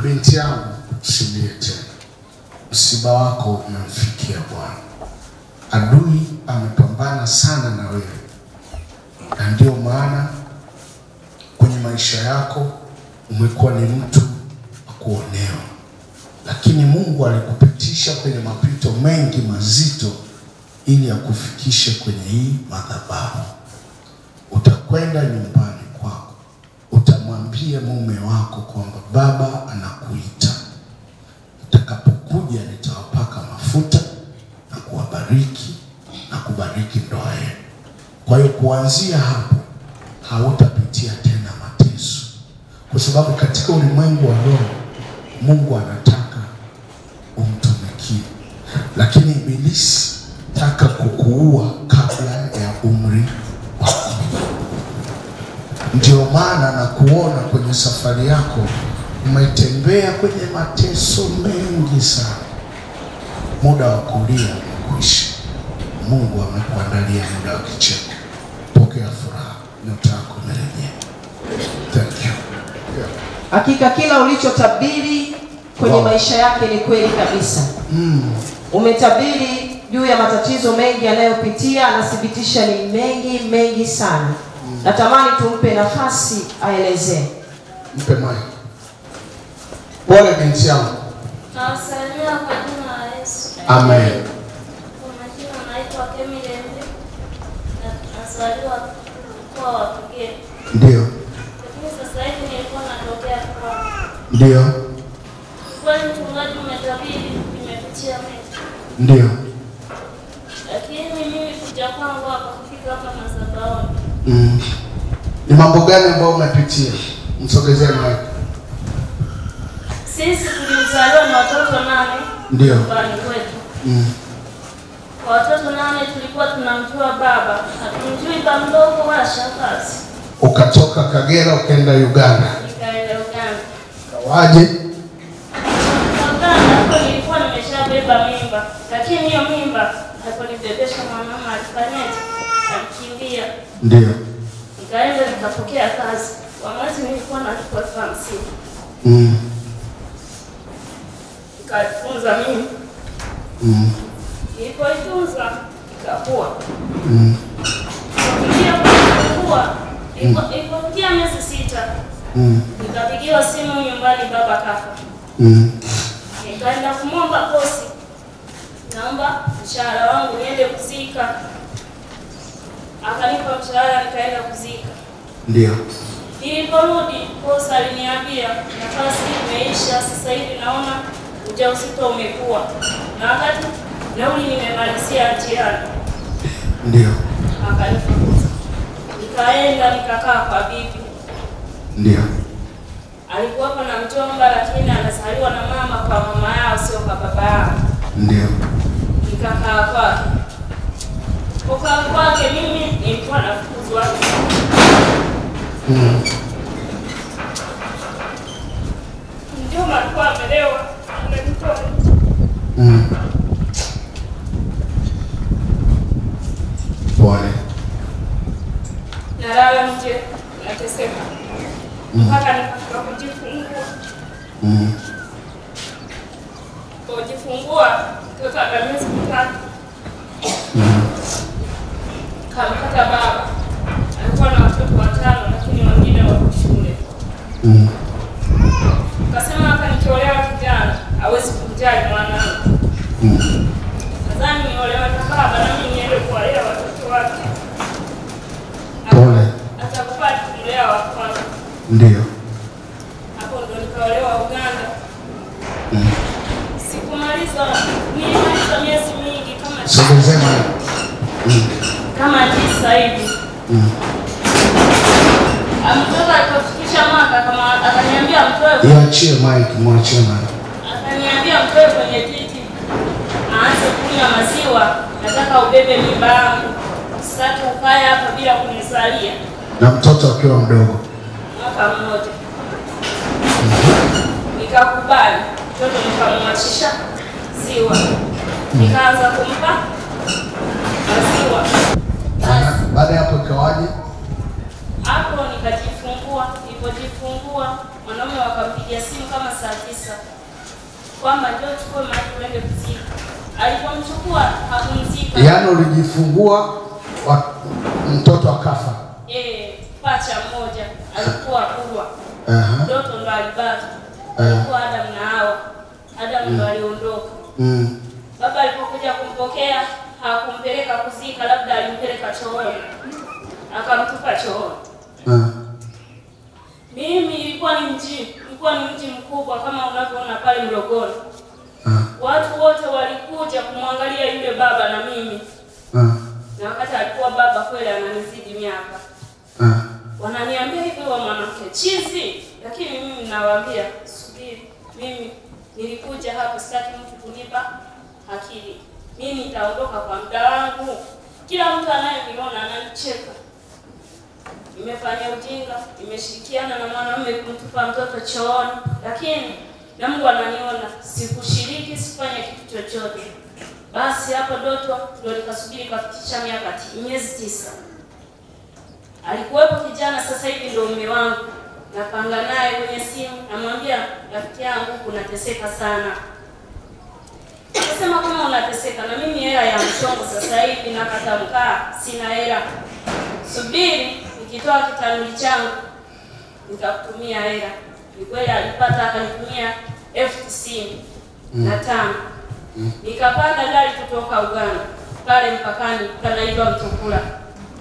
Binti yangu, usilie tena. Msiba wako umemfikia Bwana. Adui amepambana sana na wewe, na ndio maana kwenye maisha yako umekuwa ni mtu wa kuonewa. Lakini Mungu alikupitisha kwenye mapito mengi mazito ili akufikishe kwenye hii madhabahu. Utakwenda nyumbani kwako, utamwambia mume wako kwamba baba anakuita. Utakapokuja nitawapaka mafuta na kuwabariki na kubariki ndoa yenu. Kwa hiyo kuanzia hapo hautapitia tena mateso, kwa sababu katika ulimwengu wa roho Mungu anataka umtumikie, lakini ibilisi taka kukuua kabla ya umri wako. Ndio maana na kuona kwenye safari yako umetembea kwenye mateso mengi sana. Muda wa kulia umekwisha. Mungu amekuandalia muda wa kicheko. Pokea furaha, nyota yako imerejea. Thank you. Yeah. Hakika kila ulichotabiri kwenye maisha yake ni kweli kabisa. Umetabiri juu ya matatizo mengi anayopitia, anathibitisha ni mengi mengi sana. Natamani tumpe nafasi aelezee. Mpe mic. Pole binti yangu. Nawasalimia kwa jina la Yesu. Amen. Kwa majina naitwa Kemi Lembe na nazaliwa mkoa wa Kagera. Ndio. Lakini sasa hivi nilikuwa natokea kwa. Ndio. Kwani mchungaji umetabiri nimepitia mengi. Ndio. Lakini mimi kuja kwangu hapa kufika hapa madhabahuni. Ni mambo gani ambayo umepitia? Msogezee mic. Sisi tulizaliwa na watoto 8. Ndio. Nyumbani kwetu. Kwa watoto 8 tulikuwa tunamjua baba, hatumjui baba mdogo wala shangazi. Ukatoka Kagera ukaenda Uganda. Nikaenda Uganda. Kawaje? Uganda hapo nilikuwa nimeshabeba mimba, lakini hiyo mimba aliponibebesha mwanaume alifanyaje? Alikimbia. Ndio. Nikaenda nikapokea kazi. Kwa mwezi nilikuwa nalipwa 50,000. Nikafunza mimi. Nilipoitunza ikakua. Ilipofikia miezi 6. Nikapigiwa simu nyumbani, baba kafa. Nikaenda kumwomba kosi, naomba mshahara wangu niende kuzika. Akanipa mshahara nikaenda kuzika. Ndio. Niliporudi kosi aliniambia nafasi imeisha, sasa hivi naona ujauzito umekuwa, na wakati nauli nimemalizia mtihani. Ndio. Akanifukuza. Nikaenda nikakaa kwa bibi. Ndio. Alikuwa na mjomba lakini anazaliwa na mama kwa mama yao, sio kwa baba yao. Ndio. Nikakaa kwake. Kukaa kwake mimi nilikuwa nafukuzwa. Mjomba alikuwa amelewa, ananitoa. Pole. Nalala nje, nateseka. Mpaka nikafika kujifungua. Kujifungua mtoto ana miezi 3. Kampata baba. Alikuwa na watoto 5 lakini wengine wako shule. Akasema hapa nikiolewa kijana hawezi kumjali mwanangu. Nadhani niolewa na baba na mimi niende kuwalea watoto wake. Pole. Atakubali kumlea wa kwanza. Ndio. Hapo ndo nikaolewa Uganda. Sikumaliza, nilimaliza miezi mingi kama sogezema. Kama 9 hivi. Mtoto alipofikisha mwaka kama akaniambia mtoe. Niachie mic, mwachie mic. Akaniambia mtoe kwenye titi. Aanze kunywa maziwa, nataka ubebe mimba yangu. Sitaki ukae hapa bila kunizalia. Na mtoto akiwa mdogo. Mwaka mmoja. Nikakubali. Mtoto nikamwachisha ziwa. Nikaanza kumpa maziwa. Baada ya hapo ikawaje? Hapo nikajifungua, nilipojifungua mwanaume Wanaume wakampigia simu kama saa 9 kwamba njoo chukue maiti uende kuzika. Alipomchukua hakumzika. Yaani ulijifungua mtoto akafa? Pacha mmoja alikuwa kubwa. Mtoto ndo alibaki. Alikuwa Adam na Hawa. Adam ndo aliondoka. Baba alipokuja kumpokea hakumpeleka kuzika, labda alimpeleka chooni. Akamtupa chooni. Mimi ilikuwa ni mji mkubwa kama unavyoona pale Mlogoni. Watu wote walikuja kumwangalia yule baba na mimi. Na wakati alikuwa baba kweli ananizidi miaka. Wananiambia hivi wa mwanamke chizi, lakini mimi nawaambia subiri, mimi nilikuja hapa sitaki mtu kunipa akili. Mimi nitaondoka kwa muda wangu. Kila mtu anayeniona ananicheka. Nimefanya ujinga, nimeshirikiana na mwanamume kumtupa mtoto chooni, lakini na Mungu ananiona, sikushiriki, sikufanya kitu chochote. Basi hapo ndoto ndio nikasubiri kafikisha miaka miezi 9. Alikuwepo kijana sasa hivi ndio mume wangu. Napanga naye kwenye simu, namwambia rafiki yangu kunateseka sana. Akasema kama unateseka na mimi hela ya mchongo sasa hivi nakata mkaa, sina hela. Subiri nikitoa kitanuli changu nitakutumia hela. Ni kweli alipata akanitumia 95,000. Nikapanda gari kutoka Uganda pale mpakani panaitwa Mtukula.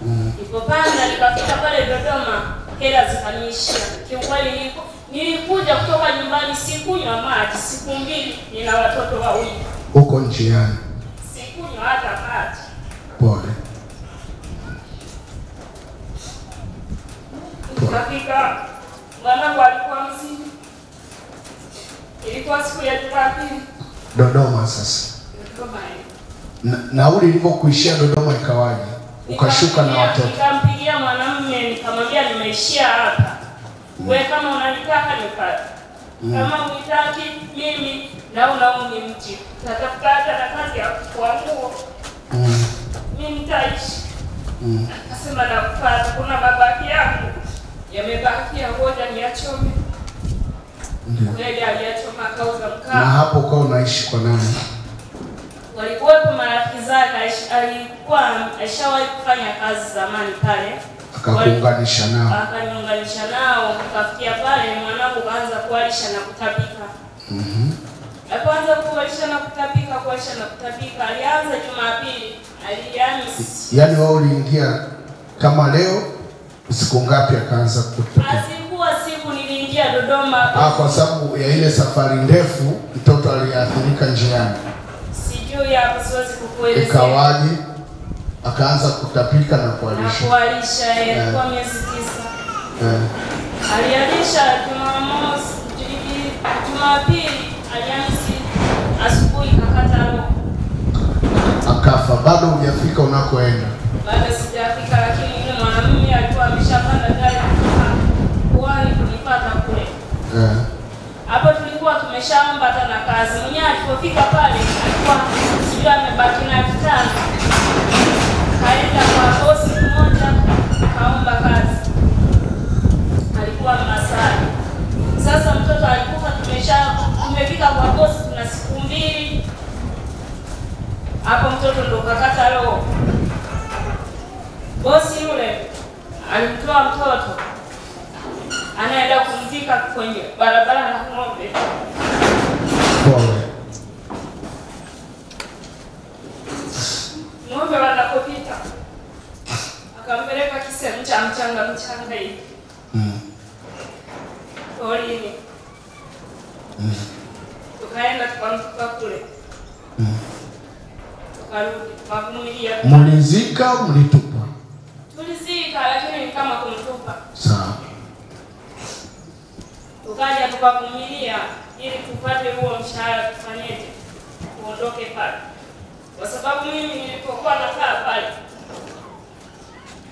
Nilipopanda nikafika pale Dodoma, hela zikaniishia. Kiukweli nilikuja kutoka nyumbani sikunywa maji siku 2, nina watoto wawili. Huko njiani sikunywa hata maji. Pole. Nikafika, mwanangu alikuwa mzima. Ilikuwa siku ya Jumapili. Dodoma sasa. Dodoma. Nauli ilipokuishia Dodoma ikawaje? Ukashuka na watoto. Nikampigia mwanamume nikamwambia nimeishia hapa. Wewe kama unanitaka nipate. Kama unitaki mimi naona huu ni mji. Natafuta hata na kazi ya kufua nguo. Mimi nitaishi. Akasema nakupata, kuna mabaki yangu yamebakia, ngoja niachome. Kweli aliyachoma akauza mkaa. Na hapo kwa unaishi kwa nani? Walikuwepo marafiki zake, alikuwa alishawahi kufanya kazi zamani pale. Akakuunganisha nao. Akaniunganisha nao, tukafikia pale mwanangu kaanza kualisha na kutapika. Akaanza kualisha na kutapika, kualisha na kutapika. Alianza Jumapili, alianza. Yaani wao uliingia kama leo siku ngapi akaanza kutapika? Azikuwa siku niliingia Dodoma. Kwa sababu ya ile safari ndefu mtoto aliathirika njiani. Sijui hapo siwezi kukuelezea. Ikawaje? Akaanza kutapika na kualisha. Na kualisha kwa miezi 9. Alialisha Jumamosi, Jumapili, Alhamisi asubuhi kakata roho. Akafa. Bado hujafika unakoenda? Bado sijafika, lakini yule mwanamume alikuwa ameshapanda gari kutoka Pwani kunifuata kule. Hapo tulikuwa tumeshaomba hata na kazi. Mwenyewe alipofika pale alikuwa sijui amebaki na 5,000. Kaenda kwa bosi mmoja kaomba kazi. Alikuwa Masai. Sasa mtoto alikufa, tumefika kwa bosi tuna siku 2. Hapo mtoto ndo kakata roho. Bosi yule alimtoa mtoto anaenda kumzika kwenye barabara na ng'ombe. Pole. Ng'ombe wanapopita akampeleka kisehemu cha mchanga hivi. Polini. Tukaenda tukamtupa kule. Tukarudi tukavumilia. Mlizika au mlitupa? Tulizika, lakini ni kama kumtupa. Sawa. Tukaja tukavumilia ili tupate huo mshahara, tufanyeje? Tuondoke pale. Kwa sababu mimi nilipokuwa nakaa pale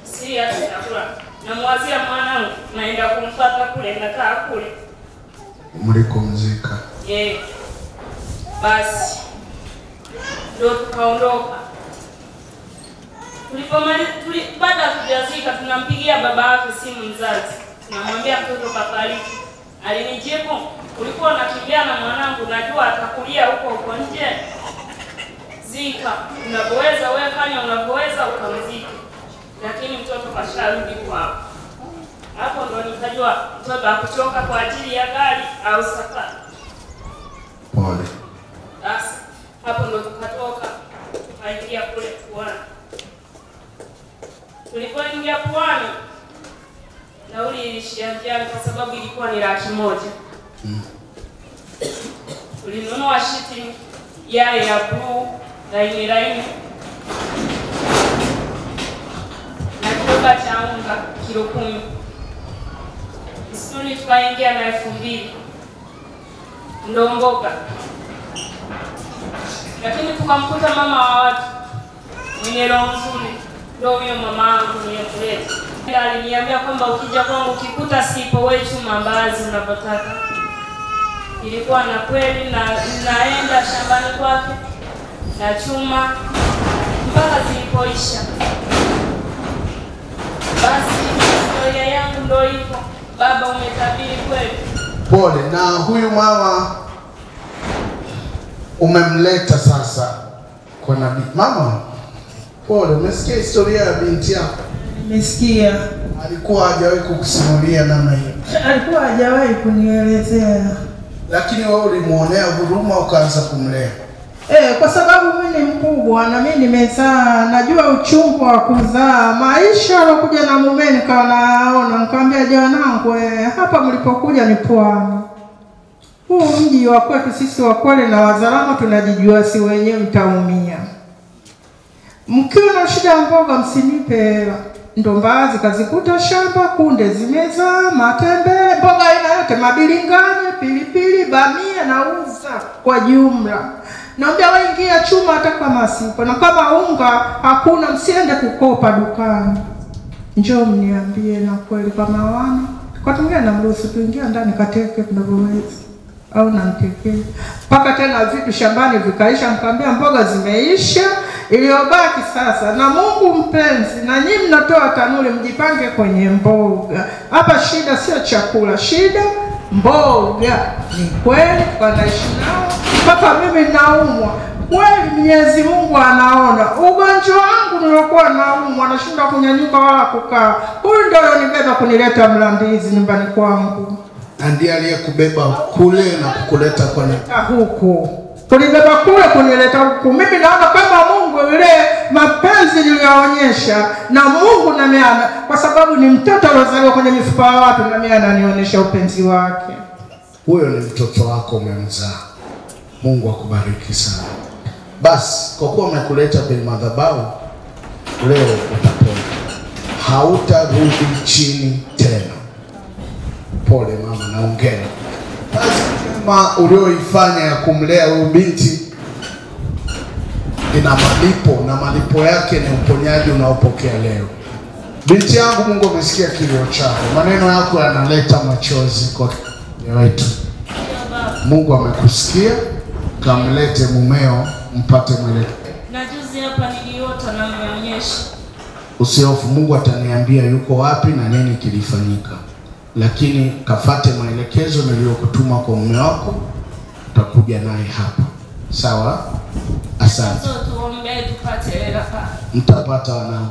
si hata chakula. Namwazia mwanangu naenda kumfuata kule, nakaa kule. Mlikomzika. Basi ndio tukaondoka. Tulipomaliza baada hatujazika tunampigia baba yake simu mzazi. Tunamwambia mtoto kafariki. Alinijibu, ulikuwa unakimbia na mwanangu, najua atakulia huko huko nje. Zika unavyoweza wewe, fanya unavyoweza ukamzike, lakini mtoto kasharudi kwao. Hapo ndo nikajua mtoto hakuchoka kwa ajili ya gari au safari. Pole. Basi hapo ndo tukatoka tukaingia kule pwani. Tulipoingia pwani, nauli ilishia njiani kwa sababu ilikuwa ni 100,000. Tulinunua shiti yale ya blue laini laini na kiroba cha unga kilo 10. Msituni tukaingia na 2000 ndo mboga. Lakini tukamkuta mama wa watu mwenye roho nzuri, ndio huyo mama yangu niliyemleta. Aliniambia kwamba ukija kwangu ukikuta sipo, wewe chuma mbaazi unavyotaka. Ilikuwa na kweli, na naenda shambani kwake na chuma mpaka zilipoisha. Basi historia yangu ndio hivyo. Baba, umetabiri kweli. Pole. Na huyu mama umemleta sasa kwa nabii. Mama, pole, umesikia historia ya binti yako? Nimesikia. Alikuwa hajawahi kukusimulia namna hiyo? Alikuwa hajawahi kunielezea. Lakini wewe ulimuonea huruma ukaanza kumlea. Kwa sababu mimi ni mkubwa na mimi nimezaa, najua uchungu wa kuzaa. Maisha alokuja na mume nikawa naona, nikamwambia jawanangu, hapa mlipokuja ni pwani. Huu mji wa kwetu sisi Wakwale na Wazaramo tunajijua si wenyewe, mtaumia. Mkiwa na shida mboga msinipe hela. Ndo mbaazi kazikuta shamba, kunde zimezaa, matembe, mboga aina yote, mabilingani, pilipili, bamia nauza kwa jumla. Naambia waingia chuma hata kama sipo, na kama unga hakuna msiende kukopa dukani. Njoo mniambie. Na kweli kama wana kwa tumia na mruhusu tuingia ndani kateke tunavyoweza au namtekee. Mpaka tena vitu shambani vikaisha, nikamwambia mboga zimeisha, iliyobaki sasa. Na Mungu mpenzi, na nyinyi mnatoa tanuri, mjipange kwenye mboga. Hapa shida sio chakula, shida mboga. Ni kweli wanaishi nao mpaka mimi naumwa. Kweli Mwenyezi Mungu anaona ugonjwa wangu niliokuwa naumwa, nashindwa kunyanyuka wala kukaa. Huyu ndio alionibeba kunileta Mlandizi nyumbani kwangu. Na ndiye aliyekubeba kule na kukuleta kwa huku. Kunibeba kule kunileta huku. Mimi naona kama Mungu yule mapenzi niliyoonyesha na Mungu na mimi, kwa sababu ni mtoto aliozaliwa kwenye mifupa ya watu, na mimi ananionyesha upenzi wake. Huyo ni mtoto wako umemzaa. Mungu akubariki sana. Basi kwa kuwa amekuleta kwenye madhabahu leo, utapona. Hautarudi chini tena. Pole mama, na hongera. Kazi njema ulioifanya ya kumlea huyu binti ina malipo, na malipo yake ni uponyaji unaopokea leo. Binti yangu, Mungu amesikia kilio chako. Maneno yako yanaleta machozi kwa wetu. Mungu amekusikia, kamlete mumeo mpate mwelekeo. Na juzi hapa niliota na mmeonyesha. Usihofu, Mungu ataniambia yuko wapi na nini kilifanyika. Lakini kafate maelekezo niliyokutuma kwa mume wako, utakuja naye hapa. Sawa? Asante. Tuombe tupate hela. Mtapata wanangu.